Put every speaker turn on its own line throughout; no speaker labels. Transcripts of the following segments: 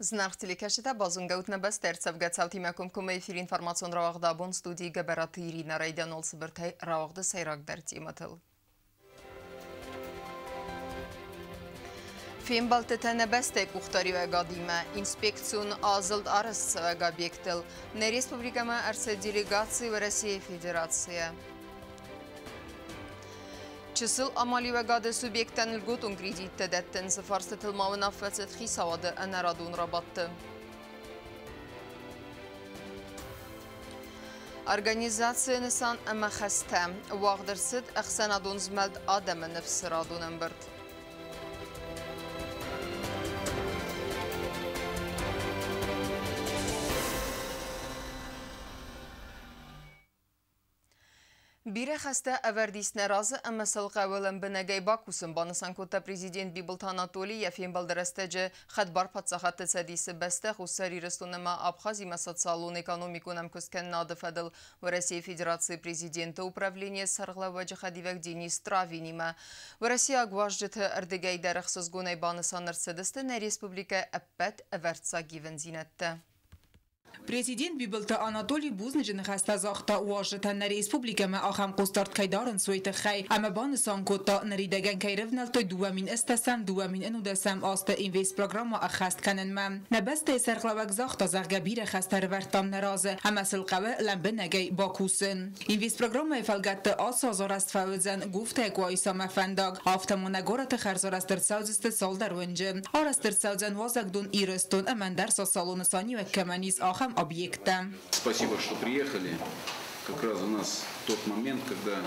Зынаргъ телекӕсджытӕ, базонгӕут нӕ бӕстӕ ӕрцӕвгӕ цаутимӕ комкоммӕ эфиры информацион рауагъды абон студийы Гӕбӕраты Ирина. Райдианон цыбыртӕй рауагъды сӕйрагдӕр темӕтыл. Фембӕлдтытӕ нӕ бӕстӕйы къухдариуӕгадимӕ, инспекцион азылд арӕзтцӕуӕг объекттыл, нӕ республикӕмӕ ӕрцыд делегаци Уӕрӕсейы Федерацийӕ. Чысыл амалиуӕгады субъекттӕн льготон кредиттӕ дӕттын цы фарстытыл ма уынаффӕ цыд хицауады ӕнӕрадон рабадты. Организацийы нысан ӕмӕ хӕстӕ уагъд ӕрцыд ӕхсӕнадон змӕлд адӕмы ныфсы радон ӕмбырд. Бирӕ хӕстӕ ӕвӕрд ис нӕ разы ӕмӕ сыл хъӕуы лӕмбынӕгӕй бакусын, банысан кодта президент Бибылты Анатоли йӕ фембӕлды рӕстӕджы Хӕдбар Паддзахадты Цӕдисы бӕстӕ Хуссар Ирыстон ӕмӕ Абхазимӕ социалон-экономикон ӕмкуысткӕнынады фӕдыл Уӕрӕсейы Федерацийы президенты управленийы сӕргълӕууӕджы хӕдивӕг Денис Травинимӕ. Уӕрӕсейаг уазджыты ӕрдыгӕй дӕр ӕхсызгонӕй банысан ӕрцыдысты нӕ республикӕйы ӕппӕт ӕвӕрццаг ивындзинӕдтӕ.
Президент Бибылты Анатоли бузныджы ныхӕстӕ загъта уазджытӕн нӕ республикӕмӕ ахӕм хъусдард кӕй дарынц, уый тыххӕй ӕмӕ банысан кодта, ныридӕгӕн кӕй рывнӕлдтой 2008-ӕм, 2019-ӕм азты инвестпрограммӕ ӕххӕст кӕнынмӕ. Нӕ бӕстӕйы сӕргълӕууӕг загъта, зӕгъгӕ, бирӕ хӕстӕ ӕрывӕрдтам нӕ разы ӕмӕ сыл хъӕуы лӕмбынӕгӕй бакусын. Инвестпрограммӕйы фӕлгӕтты ацы аз арӕзт фӕуыдзӕн Гуфтайы Къуайсамӕ фӕндаг, афтӕ ма нӕ горӕты хӕрзарӕзт ӕрцӕудзысты цалдӕр уынджы. Арӕзт ӕрцӕудзӕн уазӕгдон Ирыстон ӕмӕ ӕндӕр социалон нысаниуӕг кӕмӕн ис, ахӕм объекттӕ.
Спасибо, что приехали. Как раз у нас тот момент, когда,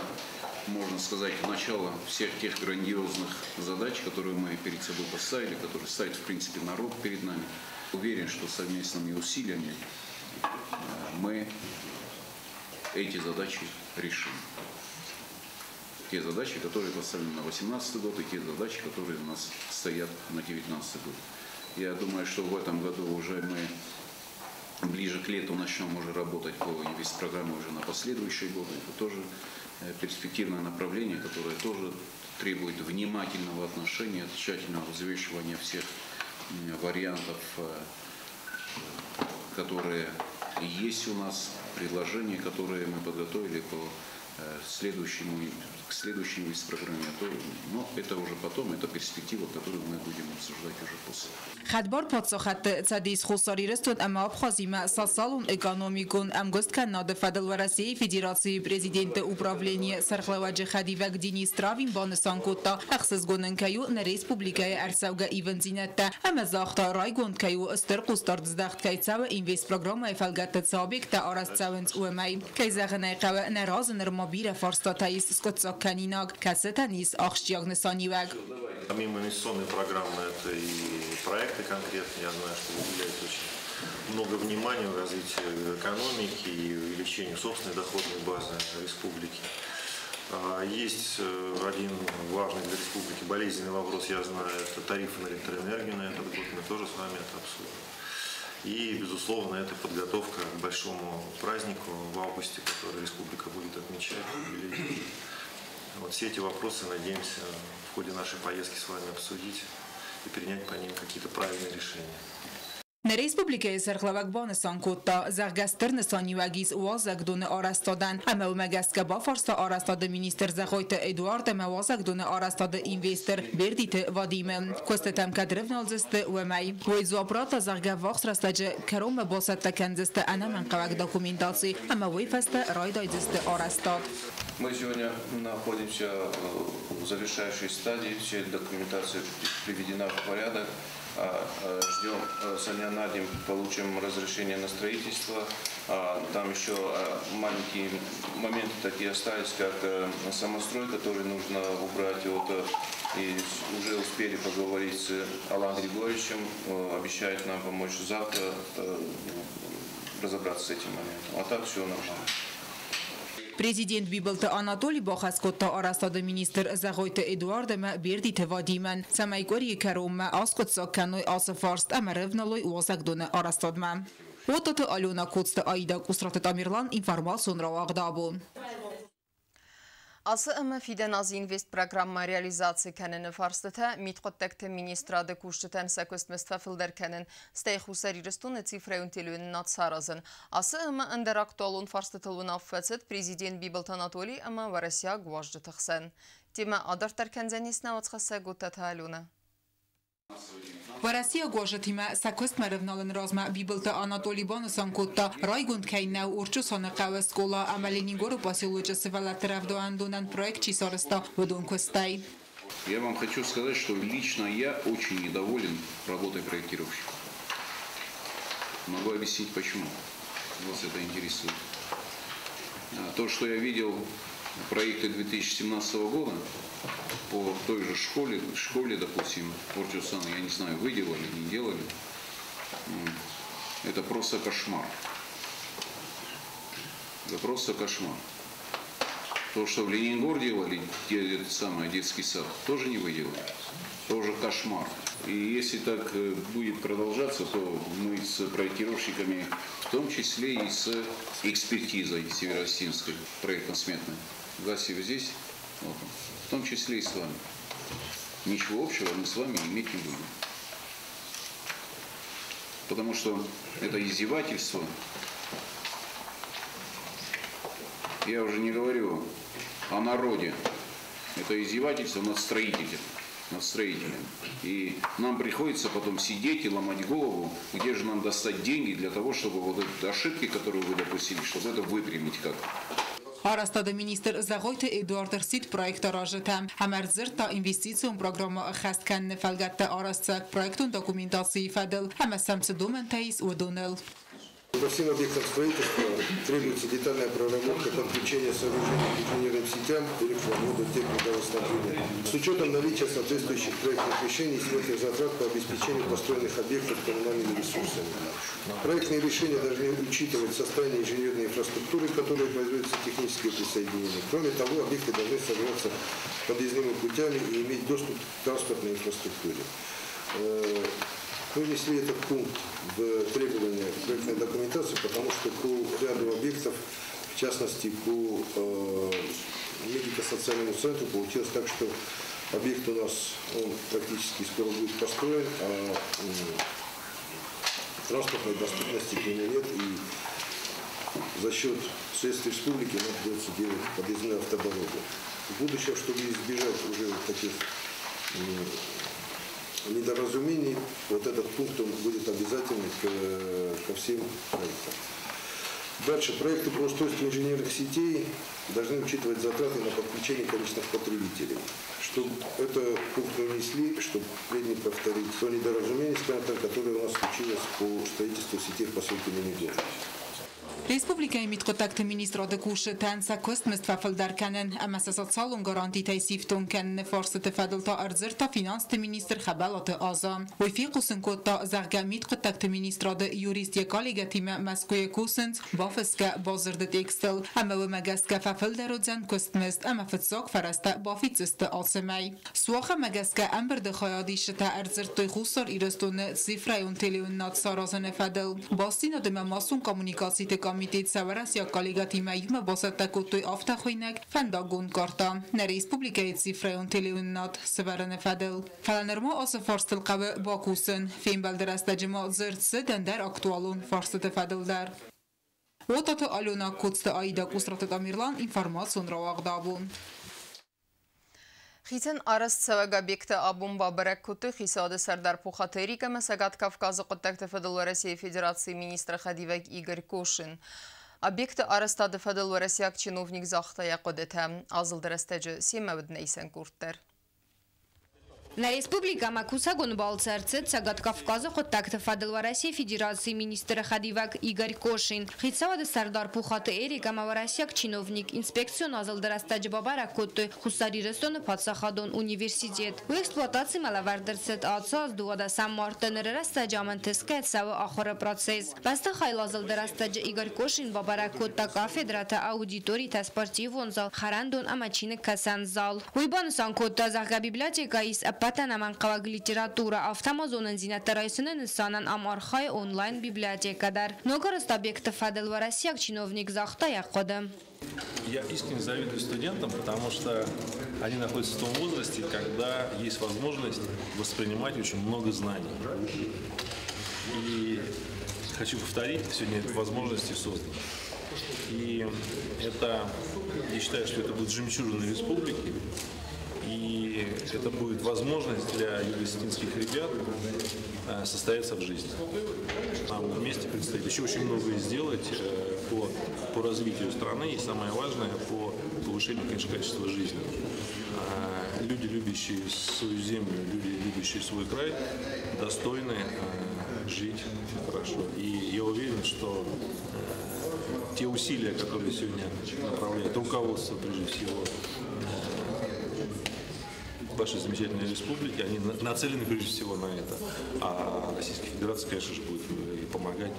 можно сказать, начало всех тех грандиозных задач, которые мы перед собой поставили, которые ставит, в принципе, народ перед нами. Уверен, что совместными усилиями мы эти задачи решим. Те задачи, которые поставлены на 2018 год, и те задачи, которые у нас стоят на 2019 год. Я думаю, что в этом году уже мы ближе к лету начнем уже работать по инвестпрограмме уже на последующие годы. Это тоже перспективное направление, которое тоже требует внимательного отношения, тщательного взвешивания всех вариантов, которые есть у нас, предложения, которые мы подготовили по следующему, к следующей инвестпрограмме. Но это уже потом, это перспектива, которую мы будем обсуждать уже после.
Хӕдбар Паддзахадты Цӕдис Хуссар Ирыстон ӕмӕ Абхазимӕ социалон-экономикон ӕмгуысткӕнынады фӕдыл Уӕрӕсейы Федерацийы президенты управленийы сӕргълӕууӕджы хӕдивӕг Денис Травин банысан кодта, ӕхсызгон ын кӕй у нӕ республикӕйы ӕрцӕугӕ ивындзинӕдтӕ ӕмӕ загъта, райгонд кӕй у, стыр хъусдард здӕхт кӕй цӕуы инвестпрограммӕйы фӕлгӕтты цы объекттӕ арӕзт цӕуынц, уымӕй. Кӕй зӕгъын ӕй хъӕуы, нӕ разы нырма бирӕ фарстатӕ ис скъуыддзаг кӕнинаг, кӕцытӕн ис ахсджиаг нысаниуӕг.
Помимо инвестиционной программы, это и проекты конкретные. Я знаю, что вы уделяете очень много внимания развитию экономики и увеличению собственной доходной базы республики. Есть один важный для республики болезненный вопрос, я знаю, это тарифы на электроэнергию на этот год. Мы тоже с вами это обсудим. И, безусловно, это подготовка к большому празднику в августе, который республика будет отмечать. Вот все эти вопросы надеемся в ходе нашей поездки с вами обсудить и принять по ним какие-то правильные решения.
Нӕ республикӕйы сӕргълӕууӕг банысан кодта, зӕгъгӕ, стыр нысаниуӕг ис уазӕгдоны арӕзтадӕн ӕмӕ уымӕ гӕсгӕ бафарста арӕзтады министр Зӕгъойты Эдуард ӕмӕ уазӕгдоны арӕзтады инвестор Бердиты Вадимы, куыстытӕм кӕд рывналдзысты, уымӕй. Уый дзуапп радта, зӕгъгӕ, ӕввахс рӕстӕджы кӕронмӕ бацӕттӕ кӕндзысты ӕнӕмӕнгхъӕуӕг документаци ӕмӕ уый фӕстӕ райдайдзысты арӕзтад.
Мы сегодня находимся в завершающей стадии, вся документация приведена в порядок. Ждем, со дня на день получим разрешение на строительство. Там еще маленькие моменты такие остались, как самострой, который нужно убрать. Вот, и уже успели поговорить с Аланом Григорьевичем, обещает нам помочь завтра разобраться с этим моментом. А так все нормально.
Президент Бибылты Анатоли бахӕс кодта арӕзтады министр Зӕгъойты Эдуард ӕмӕ Бердиты Вадимӕн, цӕмӕй къуырийы кӕронмӕ аскъуыддзаг кӕной ацы фарст ӕмӕ рывналой уазӕгдоны арӕзтадмӕ. Ототы Алена, Коцты Аида, Къусраты Тамерлан, информацион рауагъд абон.
Ацы ӕмӕ фидӕн азы Инвестпрограммӕ реализаци кӕныны фарстытӕ, мидхъуыддӕгты министрады кусджытӕн сӕ куыстмызд фӕфылдӕр кӕнын, стӕй Хуссар Ирыстоны цифрӕйон телеуынынад саразын. Ацы ӕмӕ ӕндӕр актуалон фарстытыл уынаффӕ цыд президент Бибылты Анатолий ӕмӕ уӕрӕсейаг уазджыты хсӕн. Темӕ адарддӕр кӕндзӕнис нӕ уацхӕссӕг Гуттаты Алена.
Уӕрӕсейаг уазджытимӕ сӕ куыстмӕ рывналыны размӕ Бибылты Анатоли банысан кодта, райгонд кӕй нӕу Орчъосаны хъӕуы скъола ӕмӕ Ленингоры поселочы сывӕллӕтты рӕвдауӕндонӕн проект чи сарӕзта, уыдон куыстӕй.
Я вам хочу сказать, что лично я очень недоволен работой проектировщиков. Могу объяснить почему. Вас это интересует. То, что я видел проекты 2017 года по той же школе, допустим, Орчъосана, я не знаю, вы делали, не делали, это просто кошмар. Это просто кошмар. То, что в Ленингор делали, этот самый детский сад, тоже не вы делали. Тоже кошмар. И если так будет продолжаться, то мы с проектировщиками, в том числе и с экспертизой Северо-Осетинской проектно-сметной, Гасиев здесь, вот он, в том числе и с вами. Ничего общего мы с вами иметь не будем. Потому что это издевательство. Я уже не говорю о народе. Это издевательство над строителем. Над строителем. И нам приходится потом сидеть и ломать голову, где же нам достать деньги для того, чтобы вот эти ошибки, которые вы допустили, чтобы это выпрямить как-то.
Арӕзтады министр Зӕгъойты Эдуард ӕрсидт проектаразджытӕм ӕмӕ ӕрдзырдта Инвестицион программӕ ӕххӕст кӕныны фӕлгӕтты арӕзтцӕуӕг проектон документацийы фӕдыл ӕмӕ сӕм цы домӕнтӕ ис, уыдоныл.
По всем объектам строительства требуется детальная проработка подключения сооружений к инженерным сетям, электровода, тепловодоснабжения. С учетом наличия соответствующих проектных решений и сметных затрат по обеспечению построенных объектов коммунальными ресурсами. Проектные решения должны учитывать состояние инженерной инфраструктуры, к которой производится техническое присоединение. Кроме того, объекты должны сооружаться подъездными путями и иметь доступ к транспортной инфраструктуре. Мы внесли этот пункт в требования проектной документации, потому что по ряду объектов, в частности по медико-социальному центру, получилось так, что объект у нас он практически скоро будет построен, а транспортной доступности к нему нет, и за счет средств республики нам придется делать подъездную автодорогу. В будущем, чтобы избежать уже таких недоразумений, вот этот пункт он будет обязательный ко всем проектам. Дальше. Проекты по устройству инженерных сетей должны учитывать затраты на подключение конечных потребителей. Чтобы это пункт мы внесли, чтобы впредь не повторить то недоразумение, скажем так, которое у нас случилось по строительству сетей в поселке Ленингор.
Республикӕйы мидхъуыддӕгты министрады кусджытӕн сӕ куыстмызд фӕфылдӕр кӕнын ӕмӕ сӕ социалон гарантитӕй сифтонг кӕныны фарстыты фӕдыл та ӕрдзырдта финансты министр Хӕбӕлаты Аза. Уый фехъусын кодта, зӕгъгӕ, мидхъуыддӕгты министрады юрист йӕ коллегӕтимӕ Мӕскуыйы кусынц бафысгӕ бадзырды текстыл ӕмӕ уымӕ гӕсгӕ фӕфылдӕр уыдзӕн куыстмызд ӕмӕ фыццаг фӕрӕзтӕ бафиддзысты ацы мӕй. Суахамӕ гӕсгӕ ӕмбырды хайадисджытӕ ӕрдзырдтой Хуссар Ирыстоны цифрӕйон телеуынынад саразыны фӕдыл. Бастдзинад ӕмӕ массон коммуникациты комитет сӕ уӕрӕсейаг коллегӕтимӕ иумӕ бацӕттӕ кодтой афтӕхуыйнӕг фӕндаггон карта нӕ республикӕйы цифрӕйон телеуынынад сӕвӕрыны фӕдыл. Фӕлӕ нырма ацы фарстыл хъӕуы бакусын. Фембӕлды рӕстӕджы ма дзырд цыд ӕндӕр актуалон фарстыты фӕдыл дӕр. Отаты Алена, Коцты Аида, Къусраты Тамерлан, информацион рауагъд Абон.
Хицӕн арӕзтцӕуӕг объекты абон бабӕрӕг кодтой хицауады сӕрдар Пухаты Эрик ӕмӕ Цӕгат Кавказы хъуыддӕгты фӕдыл Уӕрӕсейы Федерацийы министры хӕдивӕг Игорь Кошин. Объекты арӕзтады фӕдыл уӕрӕсейаг чиновник загъта йӕ хъуыдытӕ. Азылды рӕстӕджы семӕ уыд нӕ исӕн къорд дӕр.
Нӕ республикӕмӕ кусӕгон балцы ӕрцыд Цӕгат Кавказы хъуыддӕгты фӕдыл Уӕрӕсейы Федерацийы министры хӕдивӕг Игорь Кошин. Хицауады сӕрдар Пухаты Эрик ӕмӕ уӕрӕсейаг чиновник инспекцион азылды рӕстӕджы бабӕрӕг кодтой Хуссар Ирыстоны паддзахадон университет. Уый эксплуатацимӕ лӕвӕрд ӕрцыд ацы аз 12-ӕм марты. Ныры рӕстӕджы ам ӕнтысгӕ цӕуы ахуыры процесс. Бӕстыхайыл азылды рӕстӕджы Игорь Кошин бабӕрӕг кодта кафедрӕтӕ, аудиторитӕ, спортивон зал, хӕрӕндон ӕмӕ чиныгкӕсӕн зал. Уый банысан кодта, зӕгъгӕ, библиотекӕйы ис ӕппӕт Ӕппӕт ӕнӕмӕнгхъӕуӕг литературӕ, афтӕ ма зонындзинӕдтӕ райсыны нысанӕн ам архайы онлайн-библиотекӕ дӕр. Ногарӕзт объекты фӕдыл уӕрӕсейаг чиновник загъта йӕ хъуыды.
Я искренне завидую студентам, потому что они находятся в том возрасте, когда есть возможность воспринимать очень много знаний. И хочу повторить, сегодня эта возможность создана. И это, я считаю, что это будет жемчужина республики. И это будет возможность для юго-осетинских ребят состояться в жизни. Нам вместе предстоит еще очень многое сделать по развитию страны и, самое важное, по повышению, конечно, качества жизни. Люди, любящие свою землю, люди, любящие свой край, достойны жить хорошо. И я уверен, что те усилия, которые сегодня направляет руководство, прежде всего, вашей замечательной республики, они нацелены прежде всего на это. А Российская Федерация, конечно же, будет и помогать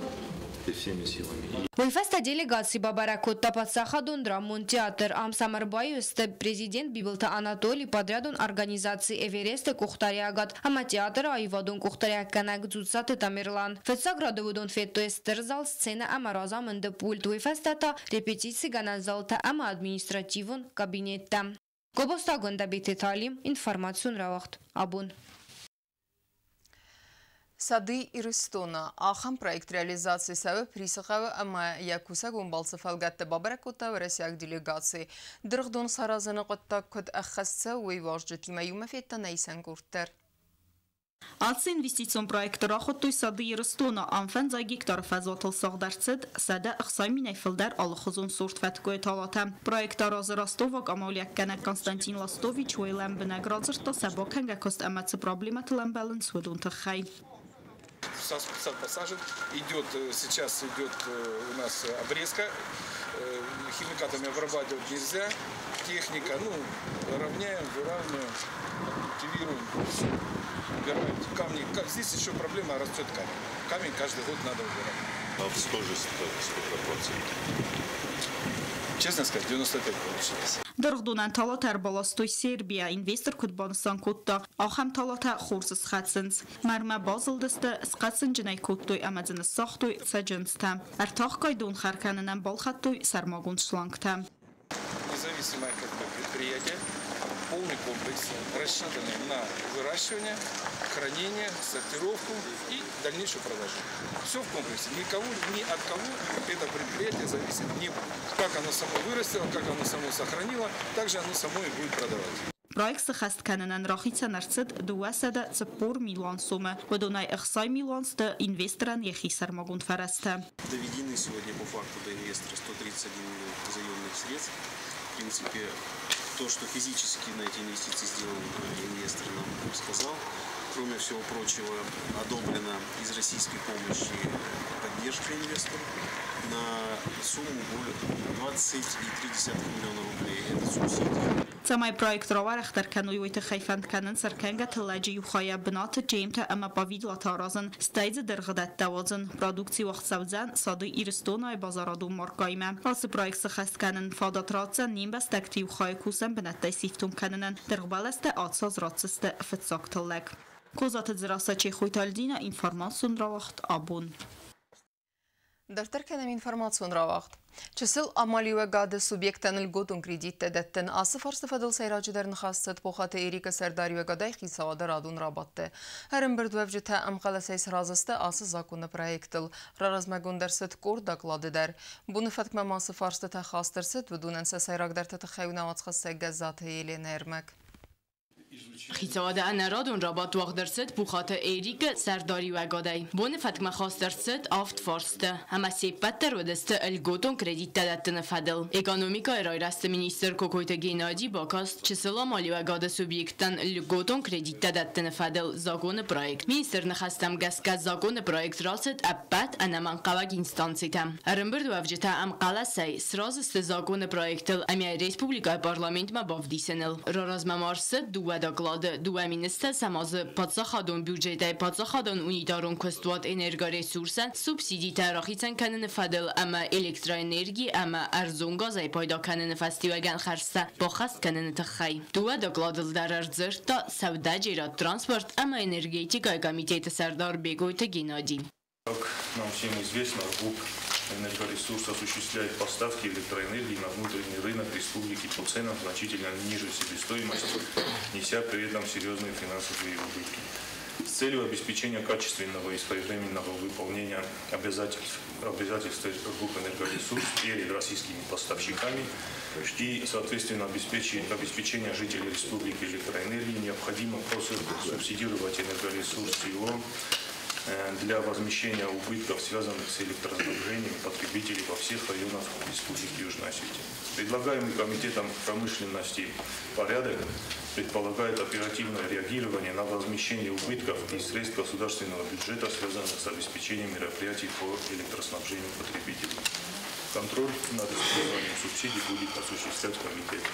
всеми силами.
Уый фӕстӕ делегаци бабӕрӕг кодта паддзахадон драмон театр. Ам сӕм ӕрбаиу сты президент Бибылты Анатоли, подрядон организаци «Эверест»-ы къухдариуӕгад ӕмӕ театры аивадон къухдариуӕггӕнӕг Дзуццаты Тамерлан. Фыццаг рады уыдон федтой стыр зал, сценӕ ӕмӕ разамынды пульт, уый фӕстӕ та репетицигӕнӕн залтӕ ӕмӕ административон кабинеттӕ. Гобозты Агуындӕ, Талим, информацион рауагъд «Абон».
Сады Ирыстона. Ахӕм проект реализаци цӕуы Присы хъӕуы ӕмӕ йӕ кусӕгон балцы фӕлгӕтты бабӕрӕг кодта уӕрӕсейаг делегаци. Дыргъдон саразыны хъуыддаг куыд ӕххӕст цӕуы, уый уазджытимӕ иумӕ федта нӕ исӕн къорд дӕр.
Ацы инвестицион проекты рахуыдтой «Сады Ирыстона». Ам 5 гектары фӕзуатыл сагъд ӕрцыд 160 000-ӕй фылдӕр алыхуызон сорт фӕткъуыйы талатӕ. Проект аразы ростоваг амалиуӕггӕнӕг Константин Ластович. Уый лӕмбынӕг радзырдта сӕ бакӕнгӕ куыст ӕмӕ цы проблемӕтыл ӕмбӕлынц, уыдон тыххӕй.
Сад посажен, идет, сейчас идет у нас обрезка, химикатами обрабатывать нельзя, техника, ну, равняем, выравниваем, культивируем, все, убираем камни. Здесь еще проблема: растет камень. Камень каждый год надо убирать.
А всхожесть сколько процентов?
Честно сказать, 95 получилось.
Дыргъдонӕн талатӕ ӕрбаластой Сербийӕ, инвестор куыд банысан кодта, ахӕм талатӕ хорз схӕцынц. Мӕрмӕ базылдысты, схъацынджын ӕй кодтой ӕмӕ дзы ныссагътой цӕджындзтӕ. Ӕртахгай донхӕр кӕнынӕн балхӕдтой сӕрмагонд шлангтӕ.
Независимое как бы предприятие, полный комплекс, рассчитанный на выращивание, хранение, сортировку и дальнейшую продажу. Все в комплексе. Никого, ни от кого это предприятие зависеть не будет. Как оно само вырастило, как оно само сохранило, так же оно само и будет продавать.
Проект сӕххӕст кӕнынӕн рахицӕн ӕрцыд 240 милуан сомы. Уыдонӕй 60 милуан сты инвесторӕн йӕхи сӕрмагонд фӕрӕзтӕ.
Доведены сегодня по факту до инвестора 131 миллион заемных средств. В принципе, то, что физически на эти инвестиции сделал инвестор, нам сказал. Кроме всего прочего, одобрена из российской помощи поддержка инвестору на сумму более 20,3 миллиона рублей. Это субсидии.
Цӕмӕй проект рауӕрӕхдӕр кӕной, уый тыххӕй фӕнд кӕнынц ӕркӕнгӕ тыллӕджы иу хайӕ бынаты джемтӕ ӕмӕ павидлатӕ аразын, стӕй дзы дыргъдӕттӕ уадзын. Продукци уагъд цӕудзӕн «Сады Ирыстонайы» базарадон маркӕимӕ. Ацы проект сӕххӕст кӕнын фадат ратдзӕн не мбӕстӕгты иу хайы кусӕн бынӕттӕй сифтонг кӕнынӕн. Дыргъбӕлӕстӕ ацы аз ратдзысты фыццаг тыллӕг. Козаты Дзерассӕ, Чехойты Альдина, информацион рауагъд «Абон».
Дарддӕр кӕнӕм информацион рауагъд. Чысыл амалиуӕгады субъекттӕн льготон кредиттӕ дӕттын. Ацы фарсты фӕдыл сӕйраджыдӕр ныхас цыд Пухаты Эрикы сӕрдариуӕгадӕй хицауады радон рабадты. Ӕрӕмбырдуӕвджытӕ ӕмхъӕлӕсӕй сразы сты ацы законы проектыл. Раразмӕгонд ӕрцыд къорд доклады дӕр. Боны фӕткмӕ ма цы фарстытӕ хаст ӕрцыд, уыдонӕн сӕ сӕйрагдӕрты тыххӕй нӕ уацхӕссӕг Гӕззаты Еленӕйы ӕрмӕг.
Хицауады ӕнӕрадон рабадт уагъд ӕрцыд Пухаты Эрикы сӕрдариуӕгадӕй. Боны фӕткмӕ хаст ӕрцыд авд фарсты, ӕмӕ се ппӕт дӕр уыдысты льготон кредиттӕ дӕттыны фӕдыл. Экономикӕйы райрӕзты министр Кокойты Геннадий бакаст чысыл амалиуӕгады субъекттӕн льготон кредиттӕ дӕттыны фӕдыл законы проект. Министры ныхӕстӕм гӕсгӕ законы проект рацыд ӕппӕт ӕнӕмӕнгхъӕуӕг инстанцитӕ. Ӕрӕмбырдуӕвджытӕ ӕмхъӕлӕсӕй сразы сты законы проектыл ӕмӕ республикӕйы парламентмӕ бавдисыныл. Раразмӕ ма ӕрцыд дыууӕ. доклады 2008 азы паддзахадон бюджетӕй паддзахадон унитарон куыстуат Энергоресурсӕн субсидитӕ рахицӕн кӕныны фӕдыл ӕмӕ электроэнерги ӕмӕ ӕрдзон газӕй пайда кӕныны фӕстиуӕгӕн хӕрдзтӕ баххӕст кӕныны тыххӕй. Дыууӕ докладыл дӕр ӕрдзырдта сӕудӕджерад, транспорт ӕмӕ энергетикӕйы комитеты сӕрдар Бегойты Геннадий.
Как нам всем известно, ГУП «Энергоресурс» осуществляет поставки электроэнергии на внутренний рынок республики по ценам значительно ниже себестоимости, неся при этом серьезные финансовые убытки. С целью обеспечения качественного и своевременного выполнения обязательств ГУП «Энергоресурс» перед российскими поставщиками и, соответственно, обеспечения жителей республики электроэнергии необходимо субсидировать «Энергоресурс» его для возмещения убытков, связанных с электроснабжением потребителей во всех районах Республики Южная Осетия. Предлагаемый комитетом промышленности порядок предполагает оперативное реагирование на возмещение убытков из средств государственного бюджета, связанных с обеспечением мероприятий по электроснабжению потребителей. Контроль над использованием субсидий будет осуществлять комитет.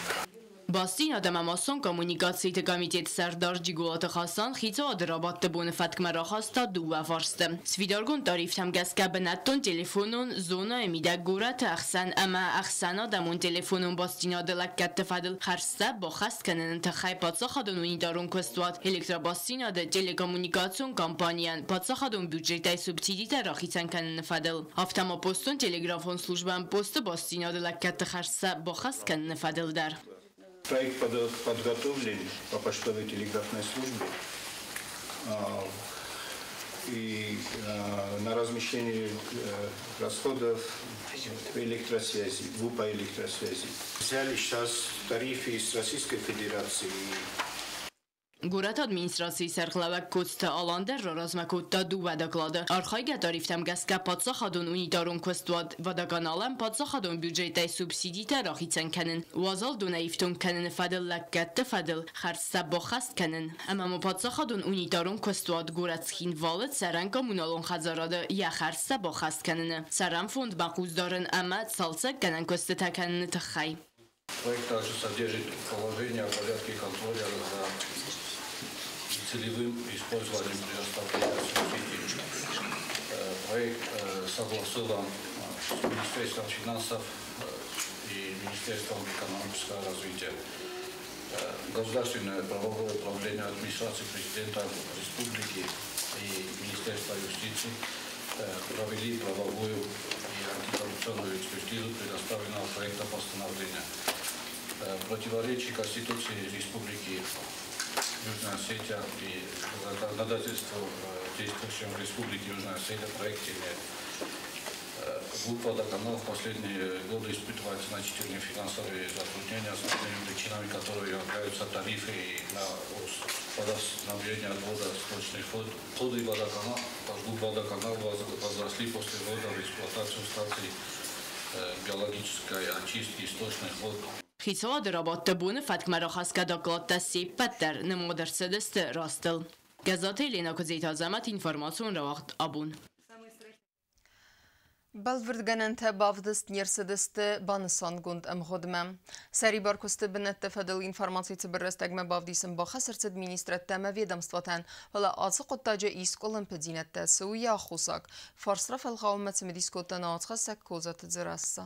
Бастинад ӕмӕ массон коммуникациты комитеты сӕрдар Джиголаты Хасан хицауады рабадты боны фӕткмӕ рахаста дыууӕ фарсты. Сфидаргонд тарифтӕм гӕсгӕ бынӕттон телефонон зонӕйы мидӕг горӕты ӕхсӕн ӕмӕ ӕхсӕнадӕмон телефонон бастдзинады лӕггӕдты фӕдыл хӕрдзтӕ баххӕст кӕныны тыххӕй паддзахадон унитарон куыстуат Электробастдзинады телекоммуникацион компанийӕн паддзахадон бюджетӕй субсидитӕ рахицӕн кӕныны фӕдыл. Афтӕ ма постон телеграфон службӕйӕн посты бастдзинады лӕггӕдты хӕрдзтӕ баххӕст кӕныны фӕдыл дӕр.
Проект подготовлен по почтовой телеграфной службе и на размещение расходов электросвязи, ГУПа электросвязи. Взяли сейчас тарифы из Российской Федерации.
Горӕты администрацийы сӕргълӕууӕг Коцты Алан дӕр раразмӕ кодта дыууӕ доклады. Архайгӕ тарифтӕм гӕсгӕ паддзахадон унитарон куыстуат Водоканалӕн паддзахадон бюджетӕй субсидитӕ рахицӕн кӕнын, уазал донӕй ифтонг кӕныны фӕдыл лӕггӕдты фӕдыл хӕрдзтӕ баххӕст кӕнын ӕмӕ ма паддзахадон унитарон куыстуат горӕт Цхинвалы цӕрӕн-коммуналон хӕдзарады йӕ хӕрдзтӕ баххӕст кӕныны, цӕрӕн фондмӕ хъусдарын ӕмӕ цалцӕггӕнӕн куыстытӕ кӕныны тыххӕй.
Проект также содержит положение о порядке контроля за целевым использованием предоставления субсидий. Проект согласован с Министерством финансов и Министерством экономического развития. Государственное правовое управление администрации президента республики и Министерства юстиции провели правовую и антикоррупционную экспертизу предоставленного проекта постановления. Противоречий Конституции Республики Южная Осетия и законодательству, действующему в Республике Южная Осетия, в проекте нет. ГУП «Водоканал» в последние годы испытывает значительные финансовые затруднения, основными причинами которых являются тарифы на водоснабжение отвода сточных вод. Ходы водоканала, ГУП «Водоканал» возросли после ввода в эксплуатацию станций биологической очистки сточных вод.
Хицауады рабадты боны фӕткмӕ рахӕсгӕ докладтӕ се ппӕт дӕр нымад ӕрцыдысты растыл. Гӕззаты Еленӕ, Куыдзеты Азӕмӕт, информацион рауагъд Абон.
Бӕлвырдгӕнӕнтӕ бавдыст не рцыдысты банысангонд ӕмгъуыдмӕ. Сӕрибар куысты бынӕтты фӕдыл информаци цыбыр рӕстӕгмӕ бавдисын бахӕс ӕрцыд министрӕдтӕ ӕмӕ ведомствотӕн, фӕлӕ ацы хъуыддаджы ис къуылымпыдзинӕдтӕ. Цы у йӕ аххосаг? Фарст рафӕлгъауынмӕ цымыдис кодта нӕ уацхӕссӕг Козаты Дзерассӕ.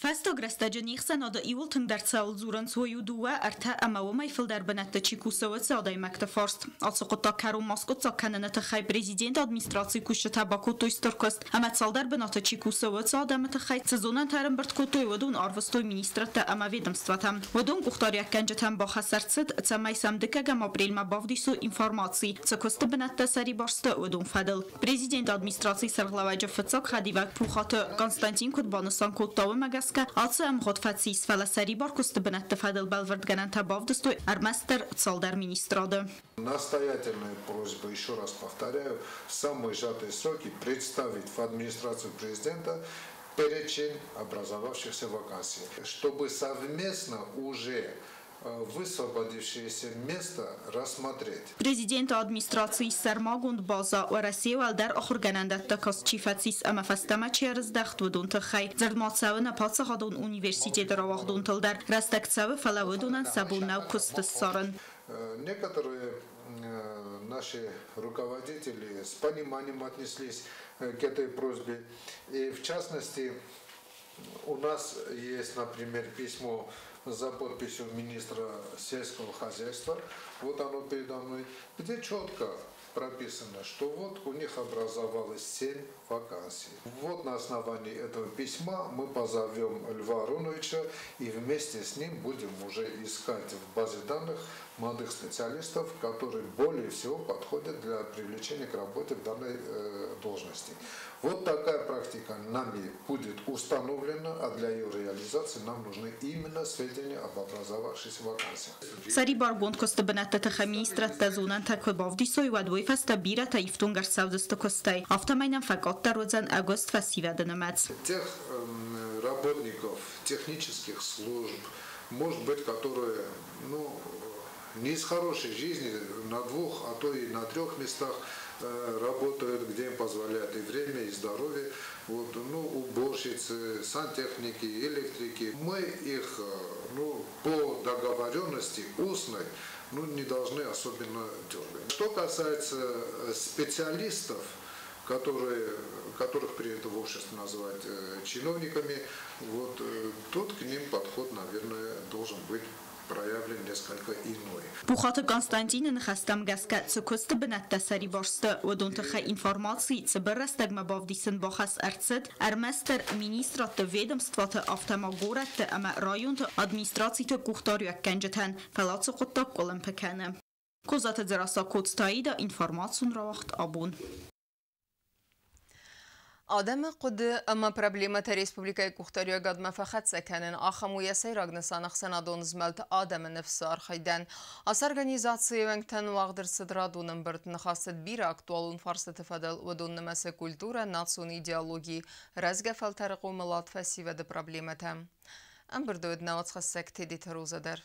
Фӕстаг рӕстӕджы не хсӕнады иууыл тынгдӕр цӕуыл дзурынц, уый у дыууӕ, ӕртӕ ӕмӕ уымӕй фылдӕр бынӕтты чи кусы, уыцы адӕймӕгты фарст. Ацы хъуыддаг кӕронмӕ аскъуыддзаг кӕныны тыххӕй президенты администрацийы кусджытӕ бакодтой стыр куыст ӕмӕ цалдӕр бынаты чи кусы, уыцы адӕмы тыххӕй цы зонӕнтӕ ӕрӕмбырд кодтой, уыдон арвыстой министрадтӕ ӕмӕ ведомствотӕм. Уыдон къухдариуӕггӕнджытӕм бахӕс ӕрцыд, цӕмӕй сӕм дыккӕгӕм апрельмӕ бавдисой информаци, цы куысты бынӕттӕ сӕрибар сты, уыдон фӕдыл. Президенты администрацийы сӕргълӕууӕджы фыццаг хӕдивӕг Пухаты Константин куыд банысан кодта, уымӕ гӕсгӕ ацы ӕмгъуыд фӕцис, фӕлӕ сӕрибар куысты бынӕтты фӕдыл бӕлвырдгӕнӕнтӕ бавдыстой ӕрмӕстдӕр цалдӕр министрады.
Настоятельная просьба, еще раз повторяю, в самые сжатые сроки представить в администрацию президента перечень образовавшихся вакансий, чтобы совместно уже высвободившееся место рассмотреть.
Президенты администрацийы сӕрмагонд база Уӕрӕсейы уӕлдӕр ахуыргӕнӕндӕтты каст чи фӕцис ӕмӕ фӕстӕмӕ чи ӕрыздӕхт, уыдон тыххӕй. Дзырд ма цӕуы нӕ паддзахадон университеты рауагъдонтыл дӕр. Рӕстӕг цӕуы, фӕлӕ уыдонӕн сӕ бон нӕу куыст ссарын.
Некоторые наши руководители с пониманием отнеслись к этой просьбе. И в частности, у нас есть, например, письмо за подписью министра сельского хозяйства, вот оно передо мной, где четко прописано, что вот у них образовалось 7 вакансий. Вот на основании этого письма мы позовем Льва Ароновича и вместе с ним будем уже искать в базе данных молодых специалистов, которые более всего подходят для привлечения к работе в данной должности. Вот такая практика нами будет установлена, а для ее реализации нам нужны именно сведения об образовавшихся вакансиях.
Сӕрибаргонд куысты бынӕтты тыххӕй министрадтӕ зонӕнтӕ куы бавдисой, уӕд уый фӕстӕ бирӕтӕ ифтонг ӕрцӕудзысты куыстӕй. Афтӕмӕй нӕм фӕкъаддӕр уыдзӕн ӕгуыст фӕсивӕды нымӕц.
Тех работников технических служб, может быть, которые, ну, не из хорошей жизни, на двух, а то и на трех местах работают, где им позволяет и время, и здоровье. Вот, ну, уборщицы, сантехники, электрики. Мы их, ну, по договоренности устной, ну, не должны особенно дергать. Что касается специалистов, которых принято в обществе называть чиновниками, вот, тут к ним подход, наверное, должен быть проявлен несколько иной.
Пухаты Константины ныхӕстӕм гӕсгӕ цы куысты бынӕттӕ сӕрибар сты, уыдон тыххӕй информаци цыбыр рӕстӕгмӕ бавдисын бахӕс ӕрцыд ӕрмӕстдӕр министрадты, ведомствоты, афтӕ ма горӕтты ӕмӕ районты администрациты къухдариуӕггӕнджытӕн, фӕлӕ ацы хъуыддаг къуылымпы кӕны. Козаты Дзерассӕ, Коцты Аида, информацион рауагъд «Абон».
Адӕмы хъуыды ӕмӕ проблемӕтӕ республикӕйы къухдариуӕгадмӕ фӕхӕццӕ кӕнын ахӕм у йӕ сӕйраг нысан ӕхсӕнадон змӕлд «Адӕмы ныфс-ы архайдӕн. Ацы организацийы уӕнгтӕн уагъд ӕрцыд радон ӕмбырд. Ныхас цыд бирӕ актуалон фарстыты фӕдыл, уыдон нымӕцы культурӕ, национ идеологи, рӕзгӕ фӕлтӕры хъомылад, фӕсивӕды проблемӕтӕ. Ӕмбырды уыд нӕ уацхӕссӕг Тедеты Роза дӕр.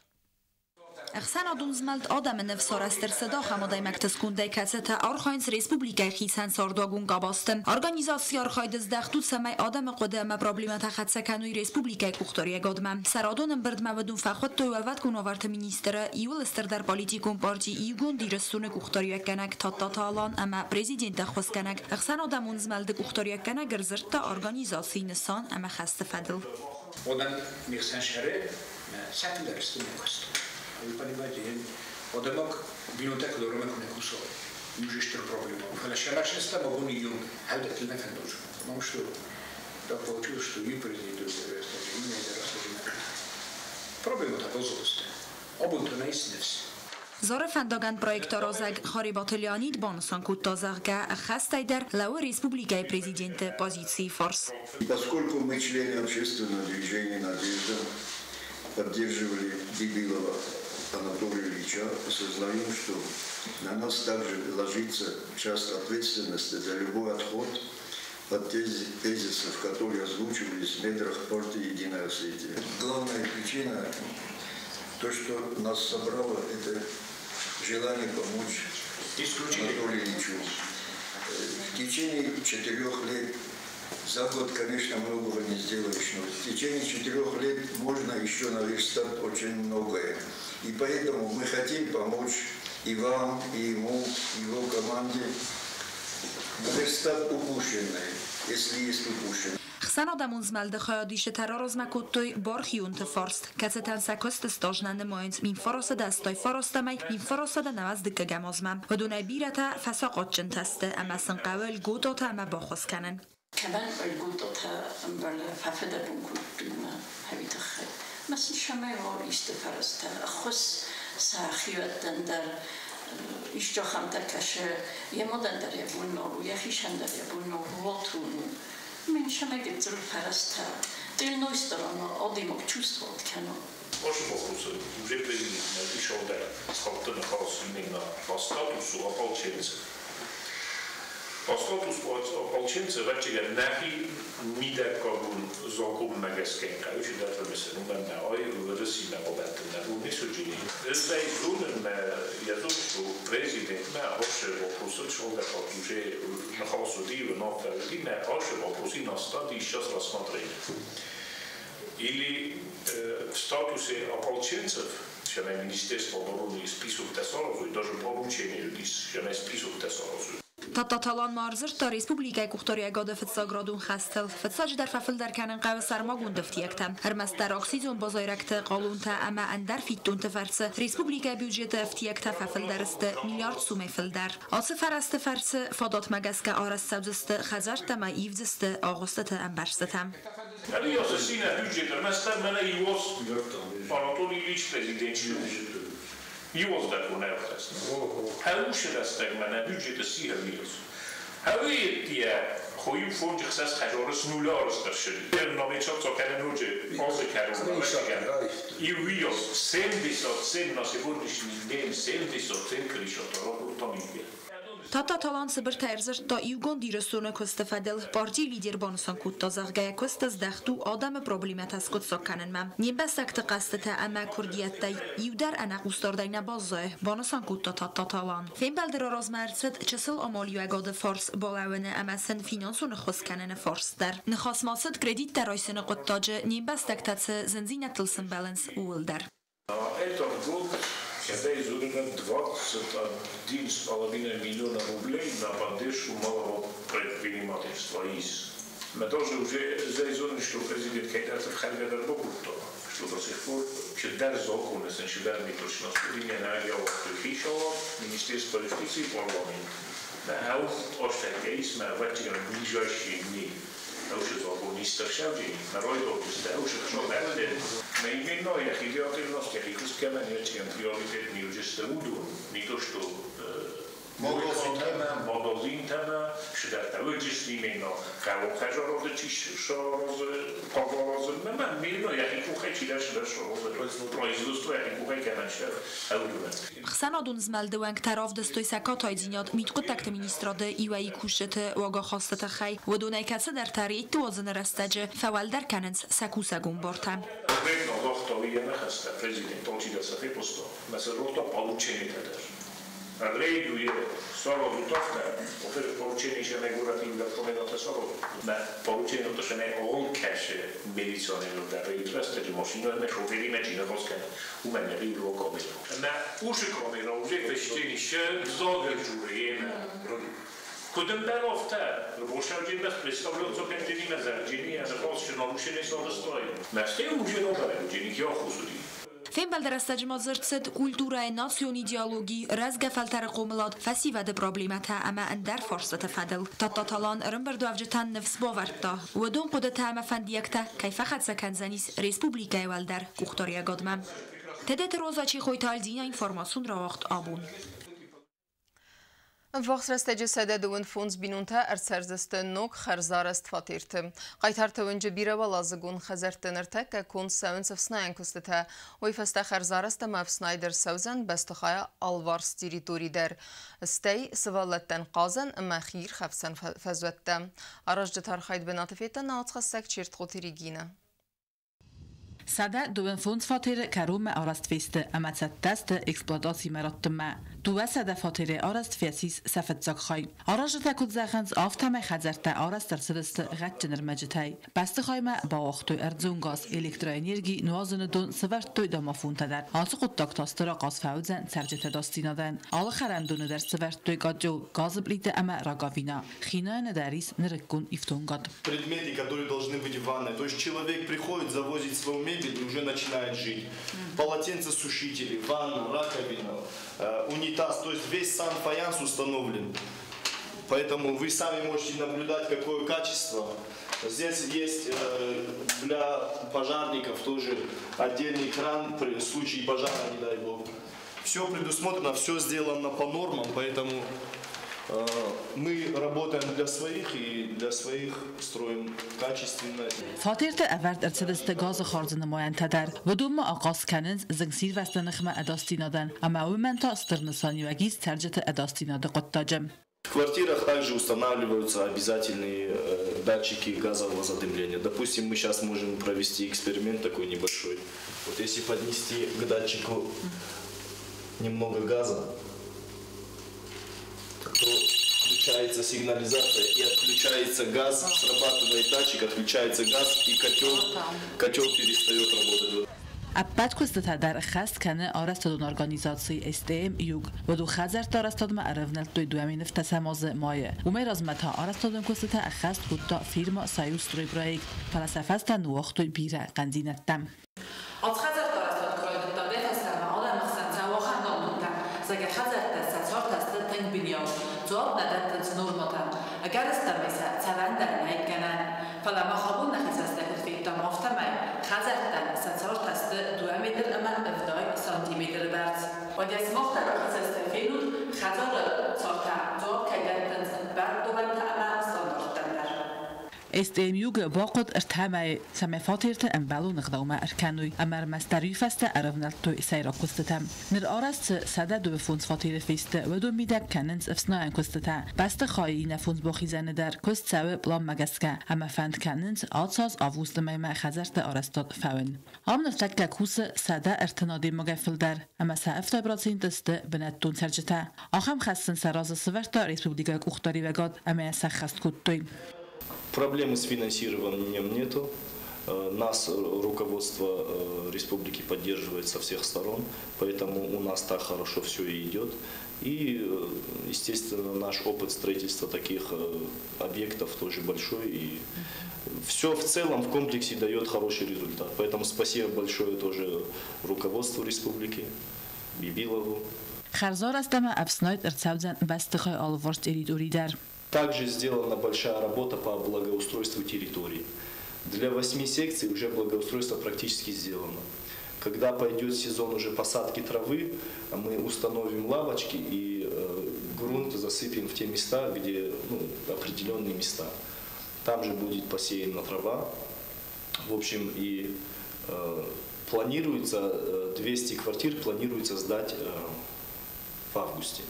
Ӕхсӕнадон змӕлд «Адӕмы ныфс» арӕзт ӕрцыд ахӕм адӕймӕгты скондӕй, кӕцытӕ архайынц республикӕйы хицӕн цардуагон къабӕзты. Организацийы архайд здӕхт у, цӕмӕй адӕмы хъуыды ӕмӕ проблемӕтӕ хӕццӕ кӕной республикӕйы къухдариуӕгадмӕ. Сӕ радон ӕмбырдмӕ уыдон фӕхуыдтой Уӕлвӕткон уавӕрты министры, иууыл стырдӕр политикон парти «Иугонд Ирыстоны» къухдариуӕггӕнӕг Тадтаты Алан ӕмӕ президенты ӕххуысгӕнӕг. Ӕхсӕнадӕмон змӕлды къухдариуӕггӕнӕг ӕрдзырдта организацийы нысан ӕмӕ хӕсты фӕдыл.
Уыдан не хсӕн сӕры секуляристы куыст. Вы понимаете, одамок бинонтӕ куы дором куы кусой. Уже стыр проблема. Фӕлӕ сӕ абон июнь хӕлдӕттыл нӕ фӕндуз. Потому что так получилось, что и президент и Проблема та бозост. Абон то нӕ ис.
Зары фӕндагӕн проектаразӕг Харебаты Леонид банысан кодта, зӕгъгӕ, ӕххӕстӕй дӕр лӕууы республикӕйы президенты позицийы фарс.
Поскольку мы члены общественного движения «Надежда», поддерживали Бибилова Анатолия Ильича, осознаем, что на нас также ложится часть ответственности за любой отход от тезисов, которые озвучивались в недрах партии «Единая Осетия». Главная причина, то, что нас собрало, это желание помочь Анатолию Ильичу. В течение 4 лет, за год, конечно, многого не сделаешь, но в течение 4 лет можно еще наверстать очень многое. И поэтому мы хотим помочь и вам, и ему, и его команде наверстать упущенное, если есть упущенное.
Ӕхсӕнадӕмон змӕлды хайадисджытӕ раразмӕ кодтой бархионты фарст, кӕцытӕн сӕ куысты стаж нӕ нымайынц 1989-ӕй 1992 азмӕ. Уыдонӕй бирӕтӕ фӕсахъатджынтӕ сты ӕмӕ сын хъӕуы льготӕтӕ ӕмӕ баххуыс кӕнын.
Кӕмӕн льготӕтӕ ӕмбӕлы фӕфыдӕбон кодтой мӕ хӕви тыххӕй. Мӕ сын сӕмӕй исты фӕрӕзтӕ ӕххуыс сӕ хиуӕттӕн дӕр исты ахӕмтӕ кӕсы, йӕ мадӕн дӕр йӕ бон нал у, йӕхицӕн дӕр йӕ бон нал у, уатон у. Мин сӕмӕй гыццыл фӕрӕзтӕ. Тылной сторона адӕймаг чувствовать кӕна.
Ваши вопросы уже президент написал, да, стал именно по статусу ополченцев. По статусу ополченцев վաճառել նախի միդակագուն զոկում մագասկեն կայուշ դատվեմեսեն ումեննա այ վրսի մագոբատն ունի սուջինի։ Этой зоны я думаю, что президент на ваше вопросы человек уже нахасуди на на ваше вопросы на стадии сейчас рассмотрения. Или в статусе ополченцев Министерство обороны список тесаразуй, даже поручение список тесаразуй.
Тадтаты Алан ма ӕрдзырдта республикӕйы къухдариуӕгады фыццаградон хӕстыл. Фыццаджыдӕр фӕфылдӕр кӕнын хъӕуы сӕрмагонд ӕфтиӕгтӕ. Ӕрмӕстдӕр акцизон базайрӕгты, хъалонтӕ ӕмӕ ӕндӕр фиддонты фӕрцы республикӕйы бюджеты ӕфтиӕгтӕ фӕфылдӕр сты миллиард сомӕй фылдӕр. Ацы фӕрӕзты фӕрцы фадатмӕ гӕсгӕ арӕзт цӕудзысты хӕдзӕрттӕ ӕмӕ ивдзысты агъуыстыты ӕмбӕрзтытӕ. Тадтаты Алан цыбыртӕй ӕрдзырдта Иугонд Ирыстоны куысты фӕдыл. Партийы лидер банысан кодта, зӕгъгӕ, куысты здӕхт у адӕмы проблемӕтӕ скъуыддзаг кӕнынмӕ. Не мбӕстӕгты хъӕстытӕ ӕмӕ куырдиӕттӕй иу дӕр ӕнӕхъусдардӕй нӕ баззайы, банысан кодта Тадтаты Алан. Фембӕлды размӕ ӕрцыд чысыл амалиуӕгады фарс балӕууыны ӕмӕ сын финансон ӕххуыс кӕныны фарст дӕр. Ныхас ма цыд кредиттӕ райсыны хъуыддаджы, не мбӕстӕгтӕ цы зындзинӕдтыл сӕмбӕлынц, ууыл дӕр.
Этот год, когда изурено 21,5 миллиона рублей на поддержку малого предпринимательства из. Мы тоже уже заизурено, что президент Кайдатов Хальгадар Богутто, что до сих пор чедар законы, чедар не точно Министерство юстиции и парламент. В ближайшие дни. Не то, что
Ӕхсӕнадон змӕлды уӕнгтӕ равдыстой сӕ катайдзинад мидхъуыддӕгты министрады иуӕй кусджыты уагахасты тыххӕй. Уыдонӕй кӕцыдӕртӕ рейдты уадзыны рӕстӕджы фӕуӕлдӕр кӕнынц сӕ кусӕгон бартӕ.
Рейду саразу тафта, поручение ще не горят инвертомената саразу. Поручение то ще не олкеше милиционер да рейд машина не шофери ме чина хоскена. У мене рейду камера. На уши камера уже впечатление ще загржуреме. Кудым берофта, рабочий без представлял, что пенсионный мезерджини, а запрос ще нарушение соростой. Месте уже добре, джини хьохусуди.
Фембӕлды рӕстӕджы ма дзырд цыд культурӕйы, национ идеологи, рӕзгӕ фӕлтӕры хъомылад, фӕсивӕды проблемӕтӕ ӕмӕ ӕндӕр фарстыты фӕдыл. Тадтаты Алан ӕрӕмбырдуӕвджытӕн ныфс бавӕрдта, уыдон хъуыдытӕ ӕмӕ фӕндиӕгтӕ кӕй фӕхӕццӕ кӕндзӕнис республикӕйы уӕлдӕр къухдариуӕгадмӕ. Тедеты Роза, Чехойты Альдина, информацион рауагъд «Абон».
Ӕввахс рӕстӕджы 125 бинонтӕ ӕрцӕрдзысты ног хӕрзарӕзт фатерты. Хъайтарты уынджы бирӕуӕладзыгон хӕдзӕртты ныртӕккӕ конд цӕуынц ӕфснайӕн куыстытӕ. Уый фӕстӕ хӕрзарӕзт ӕмӕ ӕфснайд ӕрцӕудзӕн бӕстыхайы алыварс территори дӕр. Стӕй сывӕллӕттӕн хъазӕн ӕмӕ хиирхӕфсӕн фӕзуӕттӕ. Аразджыты архайд бынаты федта науцхӕссӕг Чертхъоты Регина.
125 фатеры кӕронмӕ арӕзт фесты ӕмӕ цӕттӕ сты эксплуатацимӕ раттынмӕ. 200 фатеры арӕзт фӕцис сӕ фыццаг хай. Аразджытӕ куыд зӕгъынц, афтӕмӕй хӕдзӕрттӕ арӕзт ӕрцыдысты гъӕдджын ӕрмӕджытӕй. Бӕстыхаймӕ бауагътой ӕрдзон газ, электроэнерги, нуазыны дон, сӕвӕрдтой домофонтӕ дӕр. Ацы хъуыддаг та стыр ахъаз фӕуыдзӕн цӕрджыты ӕдасдзинадӕн. Алы хӕрӕндоны дӕр сӕвӕрдтой къател, газы плитӕ ӕмӕ раковина. Хинайӕны дӕр ис нырыккон ифтонгад.
Предметы, которые должны быть в ванной. То есть человек приходит, завозит свою мебель и уже начинает жить. Полотенцесушители, ванна, раковина, унитаз, то есть весь санфаянс установлен. Поэтому вы сами можете наблюдать, какое качество. Здесь есть для пожарников тоже отдельный кран при случае пожара, не дай бог. Все предусмотрено, все сделано по нормам, поэтому мы работаем для своих и для своих строим качественно.
Фатерты ӕвӕрд ӕрцыдысты газы хардзы нымайӕнтӕ дӕр. Уыдонмӕ ахъаз кӕнынц зынгсирвӕзты ныхмӕ ӕдасдзинадӕн, ӕмӕ уымӕн та стыр нысаниуӕг ис цӕрджыты ӕдасдзинады хъуыддаджы.
В квартирах также устанавливаются обязательные датчики газового задымления. Допустим, мы сейчас можем провести эксперимент такой небольшой. Вот если поднести к датчику немного газа, то включается сигнализация и отключается газ, срабатывает датчик, отключается газ, и котел перестает работать.
Ӕппӕт куыстытӕ дӕр ӕххӕст кӕны арӕзтадон организаци СТМ Юг. Уыдон хӕдзӕртты арӕзтадмӕ ӕрӕвнӕлдтой 2017 азы майы. Уымӕй размӕ та арӕзтадон куыстытӕ ӕххӕст кодта фирмӕ «Союзстройпроект», фӕлӕ сӕ фӕстӕ ныууагътой бирӕ хъӕндзинӕдтӕ.
Ацы хӕдзӕртты арӕзтад куы райдыдта, уӕдӕй фӕстӕмӕ адӕмы хсӕн цӕуы ахӕм дам-думтӕ, зӕгъгӕ, хӕдзӕрттӕ сӕ цартӕ сты тынг бинйау, дзуапп нӕ дӕттынц нормӕтӕн, ӕгӕрыстӕмӕй сӕ цӕрӕн дӕр нӕй гӕнӕн. Фӕлӕ мах абон нӕхи цӕстӕй куыд федтам, афтӕмӕй хӕдзӕрттӕн сӕ цартӕ сты 2 метр ӕмӕ 70 сантиметры бӕрц. Уӕдӕ сымах дӕр уӕхи цӕстӕй фенут, хӕдзары цартӕ дзуапп кӕй дӕттынц ӕппӕт домӕнтӕ ӕмӕ стандарттӕн дӕр.
СТМ Юг-ы бахъуыд 3 мӕйы, цӕмӕй фатертӕ ӕмбӕлон ӕгъдаумӕ ӕркӕной, ӕмӕ ӕрмӕстдӕр уый фӕстӕ ӕрӕвнӕлдтой сӕйраг куыстытӕм. Ныр арӕзт цы 125 фатеры фесты, уыдон мидӕг кӕнынц ӕфснайӕн куыстытӕ. Бӕстыхайы иннӕ фондз бахизӕны дӕр куыст цӕуы пъланмӕ гӕсгӕ, ӕмӕ фӕнд кӕнынц ацы аз августы мӕймӕ хӕдзӕртты арӕзтад фӕуын. Ам ныртӕккӕ кусы 130 адӕймагӕй фылдӕр, ӕмӕ сӕ 70% сты бынӕттон цӕрджытӕ. Ахӕм хӕс сын сӕ разы сӕвӕрдта республикӕйы къухдариуӕгад ӕмӕ йӕ сӕххӕст кодтой.
Проблемы с финансированием нету. Нас руководство республики поддерживает со всех сторон, поэтому у нас так хорошо все и идет. И, естественно, наш опыт строительства таких объектов тоже большой. И все в целом в комплексе дает хороший результат. Поэтому спасибо большое тоже руководству республики, Бибилову.
Хӕрзарӕзт ӕмӕ ӕфснайд ӕрцӕудзӕн бӕстыхайы алыварс территори дӕр.
Также сделана большая работа по благоустройству территории. Для восьми секций уже благоустройство практически сделано. Когда пойдет сезон уже посадки травы, мы установим лавочки и грунт засыпем в те места, где, ну, определенные места. Там же будет посеяна трава. В общем, и планируется 200 квартир планируется сдать в августе.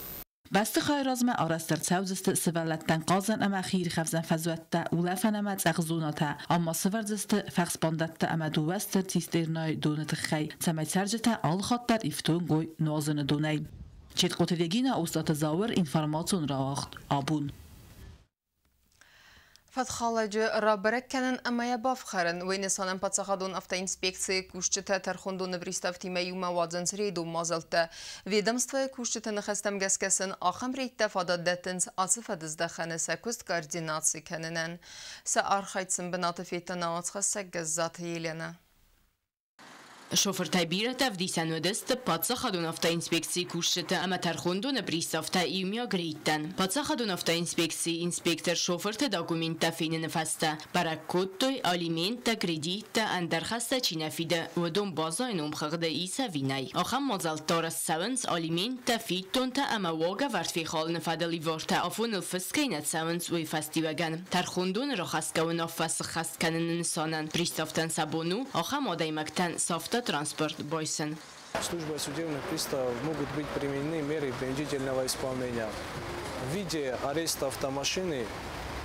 Бӕстыхайы размӕ арӕзт ӕрцӕудзысты сывӕллӕттӕн хъазӕн ӕмӕ хиирхӕфсӕн фӕзуӕттӕ, улӕфӕн ӕмӕ цъӕх зонӕтӕ. Ам ма сӕвӕрдзысты фӕхсбандӕттӕ ӕмӕ дыууӕ стыр цистернӕйы доны тыххӕй, цӕмӕй цӕрджытӕ алыхатт дӕр ифтонг уой нуазыны донӕй. Четкъоты Регина, Остъаты Зауыр, информацион рауагъд «Абон».
Фӕткхалӕджы рабӕрӕг кӕнын ӕмӕ йӕ бафхӕрын. Уый нысанӕн паддзахадон автоинспекцийы кусджытӕ тӕрхондоны приставтимӕ иумӕ уадзынц рейдон мадзӕлттӕ. Ведомствойы кусджыты ныхӕстӕм гӕсгӕ сын ахӕм рейдтӕ фадат дӕттынц ацы фӕдыздӕхӕны сӕ куыст координаци кӕнынӕн. Сӕ архайд сын бынаты федта нӕ уацхӕссӕг Гӕззаты Еленӕ.
Шофыртӕй бирӕтӕ ӕвдисӕн уыдысты паддзахадон автоинспекцийы кусджыты ӕмӕ тӕрхондоны приставты иумиаг рейдтӕн. Паддзахадон автоинспекцийы инспектор шофырты документтӕ феныны фӕстӕ бӕрӕг кодтой, алименттӕ, кредиттӕ, ӕндӕр хӕстӕ чи нӕ фиды, уыдон базӕйы номхыгъды ис ӕви нӕй. Ахӕм мадзӕлттӕ арӕзт цӕуынц алименттӕ, фиддонтӕ ӕмӕ уагӕвӕрд фехалыны фӕдыл ивартӕ афоныл фыст кӕй нӕ цӕуынц, уый фӕстиуӕгӕн. Тӕрхондоны рахӕсгӕ уынаффӕ сыххӕст кӕныны нысанӕн приставтӕн сӕ бон у ахӕм адӕймӕгтӕн сӕ автотранспорт байсын.
Службой судебных приставов могут быть применены меры принудительного исполнения в виде ареста автомашины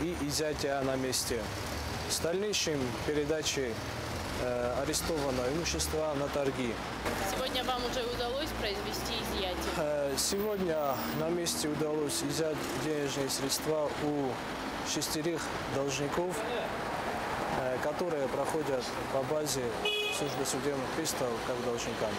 и изъятия на месте. С дальнейшим передачей арестованного имущества на торги.
Сегодня вам уже удалось произвести изъятие?
Сегодня на месте удалось изъять денежные средства у шестерых должников, которые проходят по базе службы судебных приставов как должниками.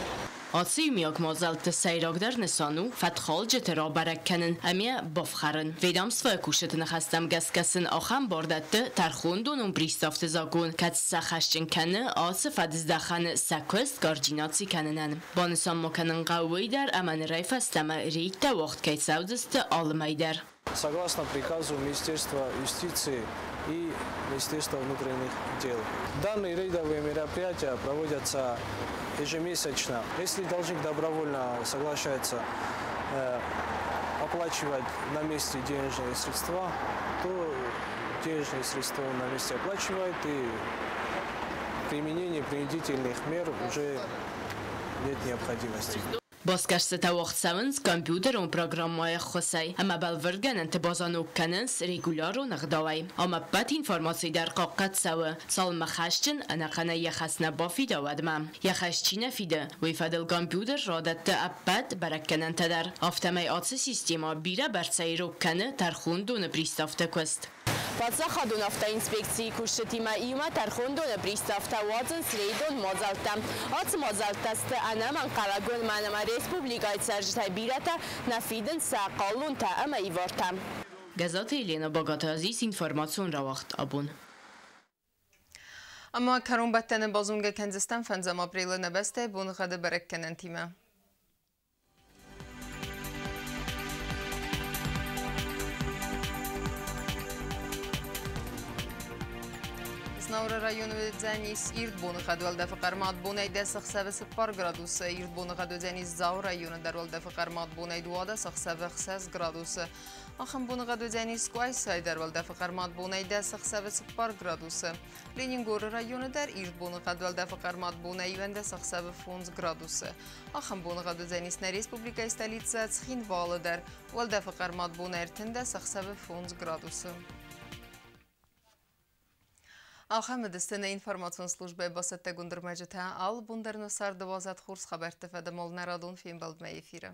Ацы иумиаг мадзӕлтты сӕйрагдӕр нысан у фӕткхалджыты рабӕрӕг кӕнын ӕмӕ бафхӕрын. Ведомствойы кусджыты ныхӕстӕм гӕсгӕ сын ахӕм бар дӕтты тӕрхондонон приставты закон, кӕцы сӕ хӕсджын кӕны ацы фӕдыздӕхӕны сӕ куыст координаци кӕнынӕн. Банысан ма кӕнын хъӕуы уый дӕр, ӕмӕ нырӕй фӕстӕмӕ рейдтӕ уагъд кӕй цӕудзысты алы мӕй дӕр.
Согласно приказу Министерства юстиции и Министерства внутренних дел. Данные рейдовые мероприятия проводятся ежемесячно. Если должник добровольно соглашается оплачивать на месте денежные средства, то денежные средства он на месте оплачивает, и применение принудительных мер уже нет необходимости.
Басгӕрстытӕ уагъд цӕуынц компьютерон программӕйы ӕххуысӕй ӕмӕ бӕлвырдгӕнӕнты базӕ ног кӕнынц регулярон ӕгъдауӕй. Ам ӕппӕт информаци дӕр хъахъхъӕд цӕуы, цалынмӕ хӕсджын ӕнӕхъӕнӕй йӕ хӕс нӕ бафида, уӕдмӕ. Йӕ хӕс чи нӕ фиды, уый фӕдыл компьютер радӕтты ӕппӕт бӕрӕггӕнӕнтӕ дӕр. Афтӕмӕй ацы системӕ бирӕ бӕрцӕй рог кӕны тӕрхондоны приставты куыст. Паддзахадон автоинспекцийы кусджытимӕ иумӕ тӕрхондоны приставтӕ уадзынц рейдон мадзӕлттӕ. Ацы мадзӕлттӕ сты ӕнӕмӕнгхъӕуӕг, уымӕн ӕмӕ республикӕйы цӕрджытӕй бирӕтӕ нӕ фидынц сӕ хъалонтӕ ӕмӕ ивартӕ. Гӕззаты Еленӕ, Багаты Азиз, информацион рауагъд Абон.
Ӕмӕ кӕронбӕттӕны базонгӕ кӕндзыстӕм фӕндзӕм апрелы нӕ бӕстӕйы боныгъӕды бӕрӕггӕнӕнтимӕ. Знауыры районы уыдзӕнис ирд боныгъӕд, уӕлдӕфы хъӕрмад бонӕй 10 ӕхсӕвы 4 градусы. Ирд боныгъӕд уыдзӕнис Дзауы районы дӕр, уӕлдӕфы хъӕрмад бонӕй 12 ӕхсӕвы 6 градусы. Ахӕм боныгъӕд уыдзӕнис Къуайсайы дӕр, уӕлдӕфы хъӕрмад бонӕй 10 ӕхсӕвы 4 градусы. Ленингоры районы дӕр ирд боныгъӕд, уӕлдӕфы хъӕрмад бонӕй 11 ӕхсӕвы 5 градусы. Ахӕм боныгъӕд уыдзӕнис нӕ республикӕйы столицӕ Цхинвалы дӕр, уӕлдӕфы хъӕрмад бонӕй 13 ӕхсӕвы 5 градусы. Ахӕм уыдысты нӕ информацион службӕйы бацӕттӕгонд ӕрмӕджытӕ. Алы бон дӕр нӕ царды уадзӕд хорз хабӕртты фӕдыл нӕ радон фембӕлдмӕ эфиры.